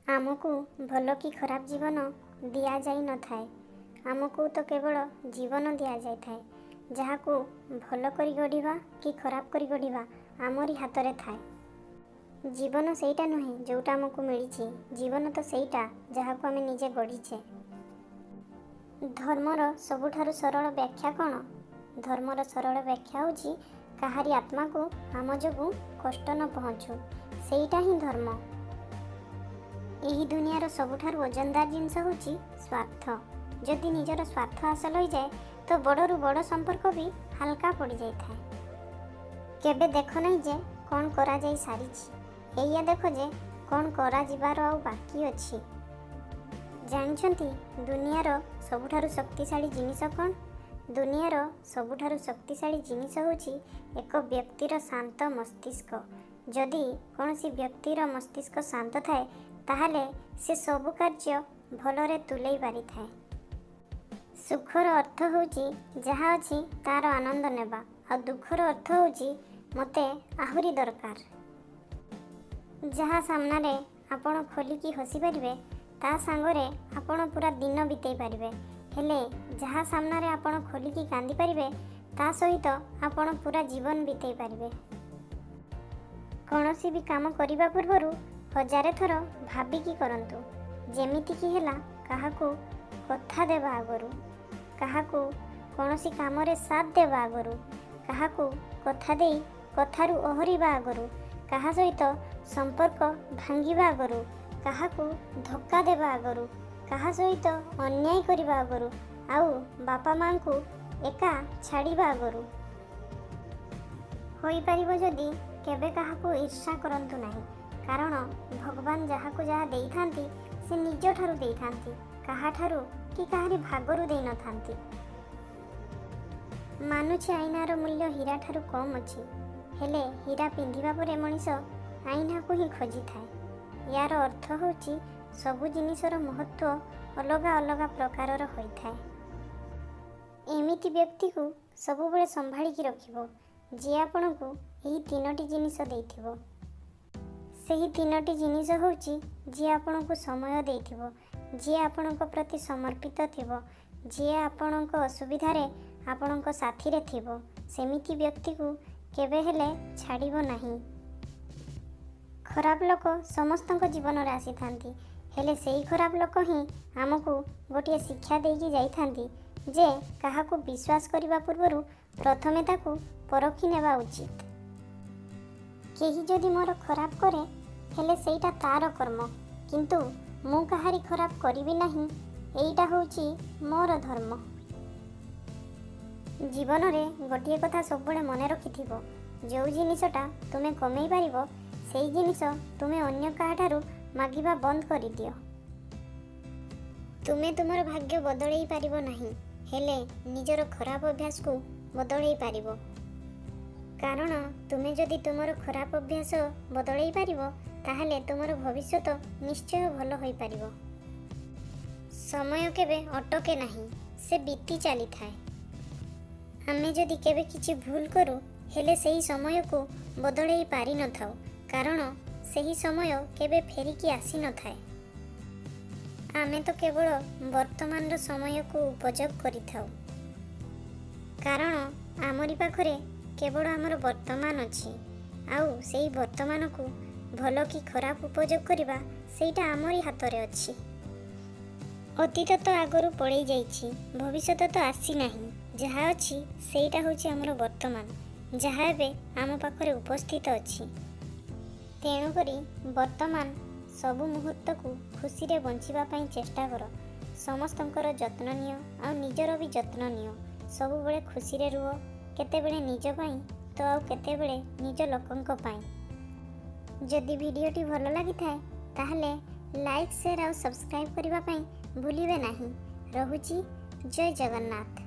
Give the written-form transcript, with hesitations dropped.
ଆମକୁ ଭଲ କି ଖରାପ ଜୀବନ ଦିଆଯାଇନଥାଏ, ଆମକୁ ତ କେବଳ ଜୀବନ ଦିଆଯାଇଥାଏ, ଯାହାକୁ ଭଲ କରି ଗଢ଼ିବା କି ଖରାପ କରି ଗଢ଼ିବା ଆମରି ହାତରେ ଥାଏ। ଜୀବନ ସେଇଟା ନୁହେଁ ଯେଉଁଟା ଆମକୁ ମିଳିଛି, ଜୀବନ ତ ସେଇଟା ଯାହାକୁ ଆମେ ନିଜେ ଗଢ଼ିଛେ। ଧର୍ମର ସବୁଠାରୁ ସରଳ ବ୍ୟାଖ୍ୟା କ'ଣ? ଧର୍ମର ସରଳ ବ୍ୟାଖ୍ୟା ହେଉଛି, କାହାରି ଆତ୍ମାକୁ ଆମ ଯୋଗୁଁ କଷ୍ଟ ନ ପହଞ୍ଚୁ, ସେଇଟା ହିଁ ଧର୍ମ। ଏହି ଦୁନିଆର ସବୁଠାରୁ ଓଜନଦାର ଜିନିଷ ହେଉଛି ସ୍ୱାର୍ଥ। ଯଦି ନିଜର ସ୍ୱାର୍ଥ ହାସଲ ହୋଇଯାଏ, ତ ବଡ଼ରୁ ବଡ଼ ସମ୍ପର୍କ ବି ହାଲକା ପଡ଼ିଯାଇଥାଏ। କେବେ ଦେଖ ନାହିଁ ଯେ କ'ଣ କରାଯାଇ ସାରିଛି, ଏଇଆ ଦେଖ ଯେ କ'ଣ କରାଯିବାର ଆଉ ବାକି ଅଛି। ଜାଣିଛନ୍ତି ଦୁନିଆର ସବୁଠାରୁ ଶକ୍ତିଶାଳୀ ଜିନିଷ କ'ଣ? ଦୁନିଆର ସବୁଠାରୁ ଶକ୍ତିଶାଳୀ ଜିନିଷ ହେଉଛି ଏକ ବ୍ୟକ୍ତିର ଶାନ୍ତ ମସ୍ତିଷ୍କ। ଯଦି କୌଣସି ବ୍ୟକ୍ତିର ମସ୍ତିଷ୍କ ଶାନ୍ତ ଥାଏ, ତାହେଲେ ସେ ସବୁ କାର୍ଯ୍ୟ ଭଲରେ ତୁଲେଇ ପାରିଥାଏ। ସୁଖର ଅର୍ଥ ହେଉଛି ଯାହା ଅଛି ତା'ର ଆନନ୍ଦ ନେବା, ଆଉ ଦୁଃଖର ଅର୍ଥ ହେଉଛି ମୋତେ ଆହୁରି ଦରକାର। ଯାହା ସାମ୍ନାରେ ଆପଣ ଖୋଲିକି ହସିପାରିବେ, ତା ସାଙ୍ଗରେ ଆପଣ ପୁରା ଦିନ ବିତେଇ ପାରିବେ। ହେଲେ ଯାହା ସାମ୍ନାରେ ଆପଣ ଖୋଲିକି କାନ୍ଦିପାରିବେ, ତା ସହିତ ଆପଣ ପୁରା ଜୀବନ ବିତେଇ ପାରିବେ। କୌଣସି ବି କାମ କରିବା ପୂର୍ବରୁ ହଜାରେ ଥର ଭାବିକି କରନ୍ତୁ। ଯେମିତିକି ହେଲା, କାହାକୁ କଥା ଦେବା ଆଗରୁ, କାହାକୁ କୌଣସି କାମରେ ସାଥ ଦେବା ଆଗରୁ, କାହାକୁ କଥା ଦେଇ କଥାରୁ ଓହରିବା ଆଗରୁ, କାହା ସହିତ ସମ୍ପର୍କ ଭାଙ୍ଗିବା ଆଗରୁ, କାହାକୁ ଧୋକା ଦେବା ଆଗରୁ, କାହା ସହିତ ଅନ୍ୟାୟ କରିବା ଆଗରୁ, ଆଉ ବାପା ମାଆଙ୍କୁ ଏକା ଛାଡ଼ିବା ଆଗରୁ। ହୋଇପାରିବ ଯଦି କେବେ କାହାକୁ ଈର୍ଷା କରନ୍ତୁ ନାହିଁ, କାରଣ ଭଗବାନ ଯାହାକୁ ଯାହା ଦେଇଥାନ୍ତି, ସେ ନିଜଠାରୁ ଦେଇଥାନ୍ତି, କାହାଠାରୁ କି କାହାରି ଭାଗରୁ ଦେଇନଥାନ୍ତି। ମାନୁଛି ଆଇନାର ମୂଲ୍ୟ ହୀରାଠାରୁ କମ୍ ଅଛି, ହେଲେ ହୀରା ପିନ୍ଧିବା ପରେ ମଣିଷ ଆଇନାକୁ ହିଁ ଖୋଜିଥାଏ। ୟାର ଅର୍ଥ ହେଉଛି, ସବୁ ଜିନିଷର ମହତ୍ତ୍ୱ ଅଲଗା ଅଲଗା ପ୍ରକାରର ହୋଇଥାଏ। ଏମିତି ବ୍ୟକ୍ତିକୁ ସବୁବେଳେ ସମ୍ଭାଳିକି ରଖିବ, ଯିଏ ଆପଣଙ୍କୁ ଏହି ତିନୋଟି ଜିନିଷ ଦେଇଥିବ। ସେହି ତିନୋଟି ଜିନିଷ ହେଉଛି, ଯିଏ ଆପଣଙ୍କୁ ସମୟ ଦେଇଥିବ, ଯିଏ ଆପଣଙ୍କ ପ୍ରତି ସମର୍ପିତ ଥିବ, ଯିଏ ଆପଣଙ୍କ ଅସୁବିଧାରେ ଆପଣଙ୍କ ସାଥିରେ ଥିବ। ସେମିତି ବ୍ୟକ୍ତିକୁ କେବେ ହେଲେ ଛାଡ଼ିବ ନାହିଁ। ଖରାପ ଲୋକ ସମସ୍ତଙ୍କ ଜୀବନରେ ଆସିଥାନ୍ତି, ହେଲେ ସେଇ ଖରାପ ଲୋକ ହିଁ ଆମକୁ ଗୋଟିଏ ଶିକ୍ଷା ଦେଇକି ଯାଇଥାନ୍ତି ଯେ କାହାକୁ ବିଶ୍ୱାସ କରିବା ପୂର୍ବରୁ ପ୍ରଥମେ ତାକୁ ପରଖି ନେବା ଉଚିତ। କେହି ଯଦି ମୋର ଖରାପ କରେ, ହେଲେ ସେଇଟା ତାର କର୍ମ, କିନ୍ତୁ ମୁଁ କାହାରି ଖରାପ କରିବି ନାହିଁ, ଏଇଟା ହେଉଛି ମୋର ଧର୍ମ। ଜୀବନରେ ଗୋଟିଏ କଥା ସବୁବେଳେ ମନେ ରଖିଥିବ, ଯେଉଁ ଜିନିଷଟା ତୁମେ କମେଇ ପାରିବ, ସେଇ ଜିନିଷ ତୁମେ ଅନ୍ୟ କାହାଠାରୁ ମାଗିବା ବନ୍ଦ କରିଦିଅ। ତୁମେ ତୁମର ଭାଗ୍ୟ ବଦଳେଇ ପାରିବ ନାହିଁ, ହେଲେ ନିଜର ଖରାପ ଅଭ୍ୟାସକୁ ବଦଳେଇ ପାରିବ। କାରଣ ତୁମେ ଯଦି ତୁମର ଖରାପ ଅଭ୍ୟାସ ବଦଳେଇ ପାରିବ, ତାହେଲେ ତୁମର ଭବିଷ୍ୟତ ନିଶ୍ଚୟ ଭଲ ହୋଇପାରିବ। ସମୟ କେବେ ଅଟକେ ନାହିଁ, ସେ ବିତି ଚାଲିଥାଏ। ଆମେ ଯଦି କେବେ କିଛି ଭୁଲ କରୁ, ହେଲେ ସେହି ସମୟକୁ ବଦଳେଇ ପାରିନଥାଉ, କାରଣ ସେହି ସମୟ କେବେ ଫେରିକି ଆସିନଥାଏ। ଆମେ ତ କେବଳ ବର୍ତ୍ତମାନର ସମୟକୁ ଉପଯୋଗ କରିଥାଉ, କାରଣ ଆମରି ପାଖରେ କେବଳ ଆମର ବର୍ତ୍ତମାନ ଅଛି। ଆଉ ସେଇ ବର୍ତ୍ତମାନକୁ ଭଲ କି ଖରାପ ଉପଯୋଗ କରିବା, ସେଇଟା ଆମରି ହାତରେ ଅଛି। ଅତୀତ ତ ଆଗରୁ ପଳେଇ ଯାଇଛି, ଭବିଷ୍ୟତ ତ ଆସିନାହିଁ। ଯାହା ଅଛି, ସେଇଟା ହେଉଛି ଆମର ବର୍ତ୍ତମାନ, ଯାହା ଏବେ ଆମ ପାଖରେ ଉପସ୍ଥିତ ଅଛି। ତେଣୁକରି ବର୍ତ୍ତମାନ ସବୁ ମୁହୂର୍ତ୍ତକୁ ଖୁସିରେ ବଞ୍ଚିବା ପାଇଁ ଚେଷ୍ଟା କର। ସମସ୍ତଙ୍କର ଯତ୍ନ ନିଅ ଆଉ ନିଜର ବି ଯତ୍ନ ନିଅ। ସବୁବେଳେ ଖୁସିରେ ରୁହ, କେତେବେଳେ ନିଜ ପାଇଁ ତ ଆଉ କେତେବେଳେ ନିଜ ଲୋକଙ୍କ ପାଇଁ। ଯଦି ଭିଡ଼ିଓଟି ଭଲ ଲାଗିଥାଏ, ତାହେଲେ ଲାଇକ୍, ସେୟାର ଆଉ ସବସ୍କ୍ରାଇବ୍ କରିବା ପାଇଁ ଭୁଲିବେ ନାହିଁ। ରହୁଛି, ଜୟ ଜଗନ୍ନାଥ।